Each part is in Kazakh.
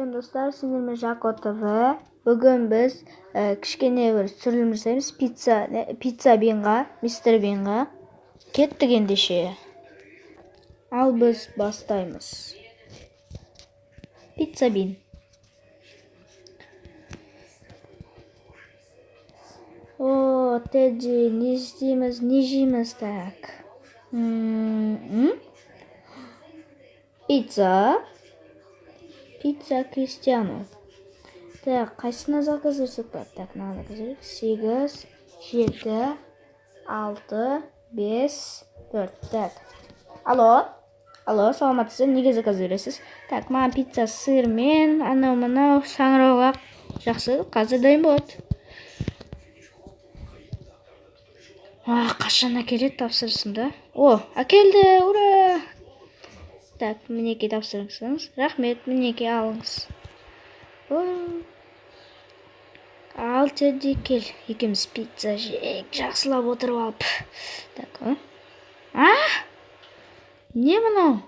Сәлем, достар, сендермен Жако ТВ. Бүгін біз кішкене бір түсірілім жасаймыз. Пицца Бинға, мистер Бинға. Кеттік ендеше. Ал біз бастаймыз. Пицца Бин. О, Тедди, не істейміз, не жейміз, так. Пицца. Пицца Кристиану. Так, қайсысына заказ берсек болады? Так, мынаны заказ берейік. 8, 7, 6, 5, 4. Так. Алло. Алло, саламатсыз, неге заказ бересіз? Так, маған пицца сырмен, анау мынау саңырауқұлақ. Жақсы, қазір дайын болады. Қашан әкеледі тапсырысымды? О, әкелді, ура! Так, мінекей тапсырысыңыз. Рахмет, мінекей алыңыз. Ал, Тедди, кел, екеуміз пицца жейік, жақсылап отырып алып. Так, а? Не мынау?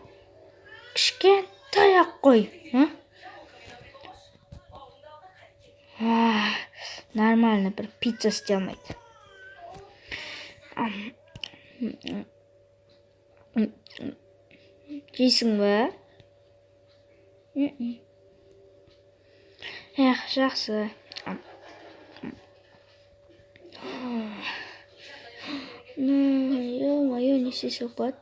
Кішкентай ақ қой. А? Нормально бір пицца істей алмайды. Жейсің ба? Эх, жақсы. Ё-моё, не істесек болады?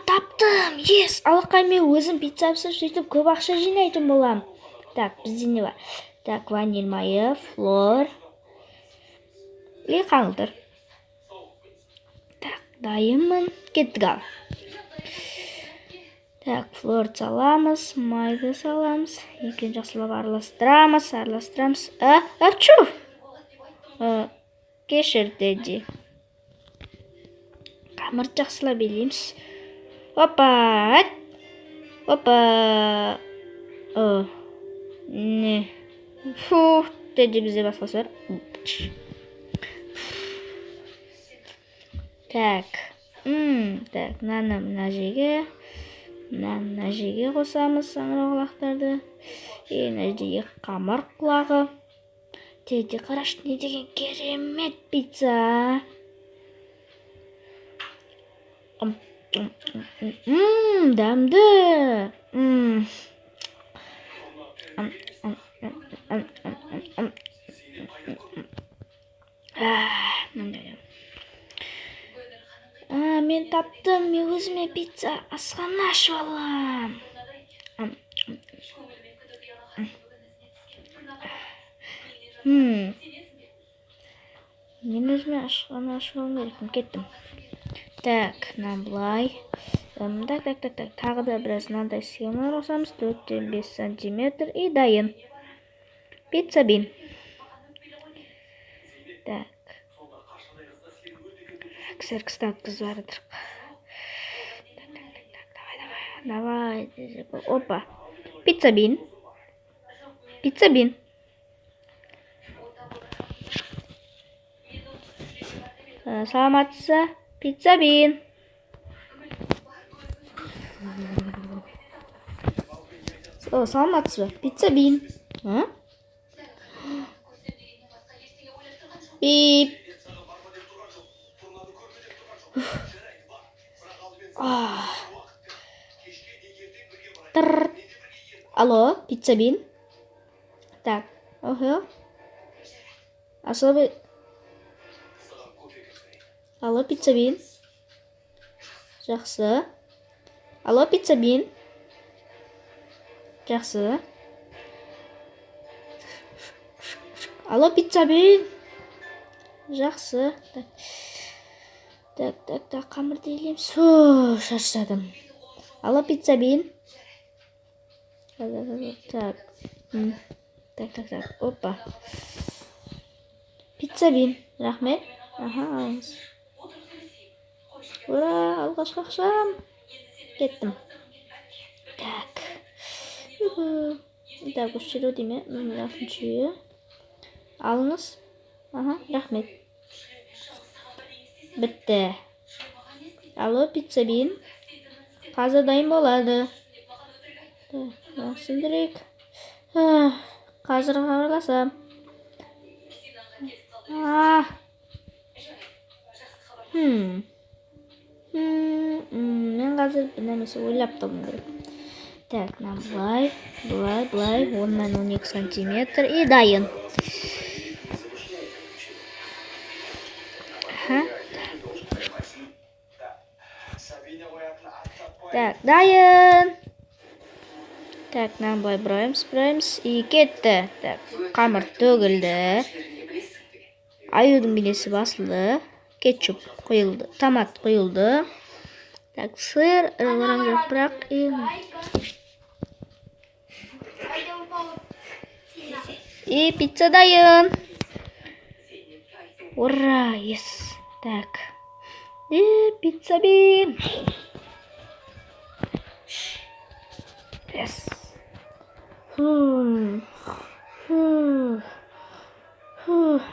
Таптым! Ес! Алақай, мен өзім пицца пісіріп, сөйтіп көп ақша жинайтын боламын. Так, бізде не бар? Так, ваниль майы, флор и қаңылтыр. Так, дайынмын. Кеттік ал. Так, флор саламыз, майды саламыз. Екеуін жақсылап араластырамыз, араластырамыз. А, ачу! Кешір, Тедди. Қамырды жақсылап илейміз. Опа! Опа! О, не. Фу, Тедди, бізде басқасы бар. Так. Так, мынаны мына жерге, мынаны мына жерге қосамыз саңырауқұлақтарды. И мына жерде екі қамыр құлағы. Тедди, қарашы, не деген керемет пицца. Дәмді. Мен таптым, мен өзіме пицца асхана ашып алам. Мен өзіме асхана ашып алуым керекпін, кеттім. Так, мынаны былай. Так, так, так, так. Тағы да біраз мынандай схемалар қосамыз. 4-тен 5 сантиметр и дайын. Пицца Бин. Так. Ксеркстан өткізіп жатырық. Так, так, так, так, давай, давай, давай. Опа. Пицца Бин. Пицца Бин. Саламатсыз, Пицца Бин. О, саламатсыз ба? Пицца Бин. А? Пип. Алло, Пицца Бин. Так, ага. Особый. Алло, Пицца Бин. Жақсы. Алло, Пицца Бин. Жақсы. Алло, Пицца Бин. Жақсы. Так. Так, так, так, қамырды илейміз. Фу, шаршадым. Алло, Пицца Бин. Так. Так, так, так. Опа. Пицца Бин. Рахмет. Аха, алыңыз. Ура, алғашқы ақшам. Кеттім. Так. Так, осы жерде өтейін, номер алтыншы үйі. Алыңыз. Аха, рахмет. Бітті. Алло, Пицца Бин. Қазір дайын болады. Сындырайық. Қазір хабарласам. Мен қазір бір нәрсе ойлап табуым керек. Так, мына былай, былай, былай, 10-нан 12 сантиметр и дайын. Так, дайын. Так, мынаны былай бұраймыз, бұраймыз и кетті. Так, қамыр төгілді. Аюдың бейнесі басылды. Кетчуп құйылды, томат құйылды. Так, сыр, орамжапырақ жапырақ и пицца дайын. Ура, ес. Так. И пицца бин. Yes.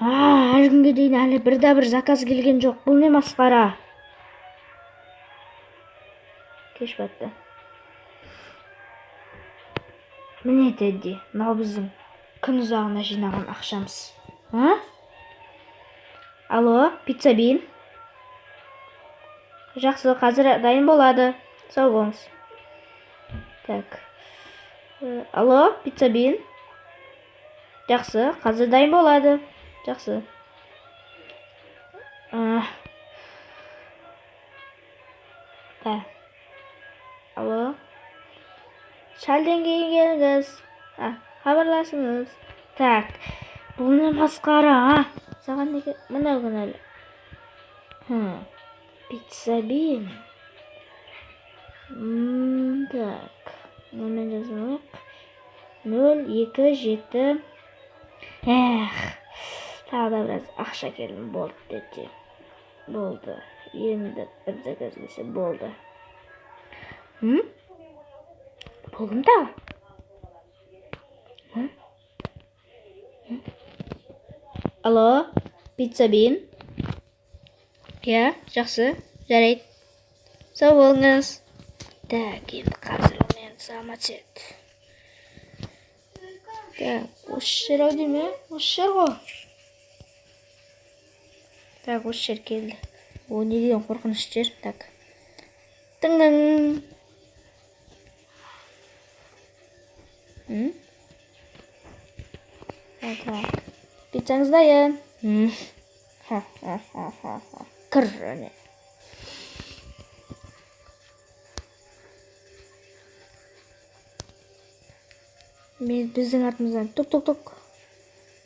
Әлі күнге дейін әлі бір да бір заказ келген жоқ. Бұл не масқара? Кеш батты. Міне, Тедди, мынау біздің күн ұзағына жинаған ақшамыз. А? Алло, пицца бин. Жақсы, қазір дайын болады. Сау болыңыз. Так. Алло, пицца бин. Жақсы, қазір дайын болады. Жақсы. Так. Алло. Сәлден кейін келіңіз. Хабарласыңыз. Так. Бұл не масқара, а? Саған неге мынау кінәлі? Пицца бин. Так. Номер жазып 0 2 7. Эх, тағы да біраз ақша келдім. Болды, деді. Болды. Енді бір заказ келсе болды. Бұл кім тағы? Алло, пицца бин. Иә, жақсы, жарайды. Сау болыңыз. Так, енді қазір мен самоцвет. Так, осы жер ау деймін, осы жер ғой. Так, осы жер келді. О, не деген қорқынышты жер. Так. Тың-тың. Так. Пиццаңыз дайын. Кір, әне. Мен біздің артымыздан тук-тук-тук.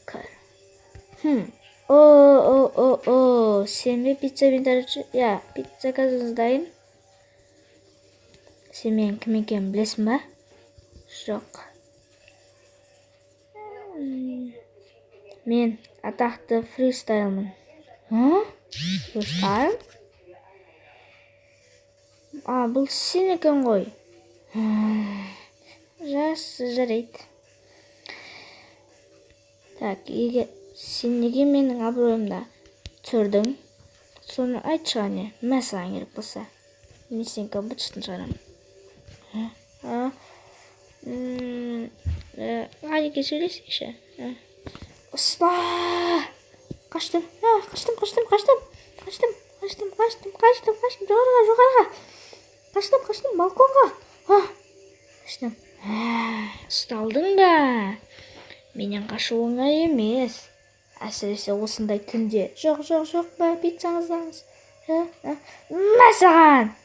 Кір. О, о, о, о, сен бе пицца бен таратшы? Иә, пицца заказыңыз дайын. Сен менің кім екенімді білесің ба? Жоқ. Мен атақты фристайлмын. Фристайл? А, бұл сен екен ғой. Жақсы, жарайды. Так, егер сен неге менің абыройымды түсірдің? Соны айтшы қане. Мә саған керек болса. Мен сенікі быт-шытын шығарамын. Ғанеке сөйлесейікші. Ұста! Қаштым. Қаштым, қаштым, қаштым. Қаштым, қаштым, қаштым, қаштым, қаштым. Жоғарыға, жоғарыға. Қаштым, қаштым, балконға. Қаштым. Ұсталдың ба? Менен қашу оңай емес. Әсіресе осындай түнде. Жоқ, жоқ, жоқ, ба, пиццаңызды алыңыз. Мә саған!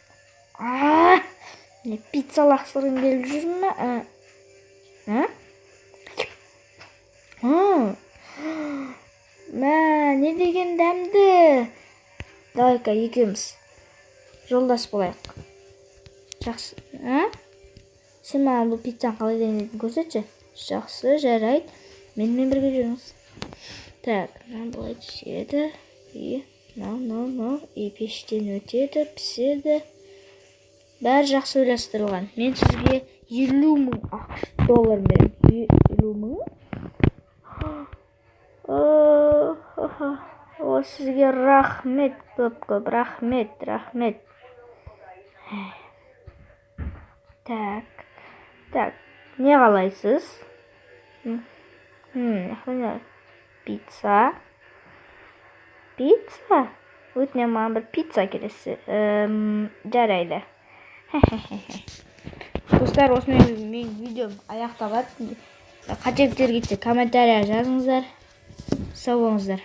Не, пицца лақсырғың келіп жүр ме? Мә, не деген дәмді! Давай-ка екеуміз жолдас болайық. Жақсы. Сен маған бұл пиццаны қалай дайындайтынын көрсетші. Жақсы, жарайды. Менімен бірге жүріңіз. Так, мына былай түседі. И мынау, мынау, мынау. И пештен өтеді, піседі. Бәрі жақсы ойластырылған. Мен сізге 50 мың ақш доллар беремін. 50 мың? О, сізге рахмет, көп-көп рахмет, рахмет. Так, так, не қалайсыз? Пицца, пицца. Өтінемін, маған бір пицца келесі. Жарайды, достар, осымен менің видеом аяқталады. Қателіктер кетсе, комментария жазыңыздар. Сау болыңыздар.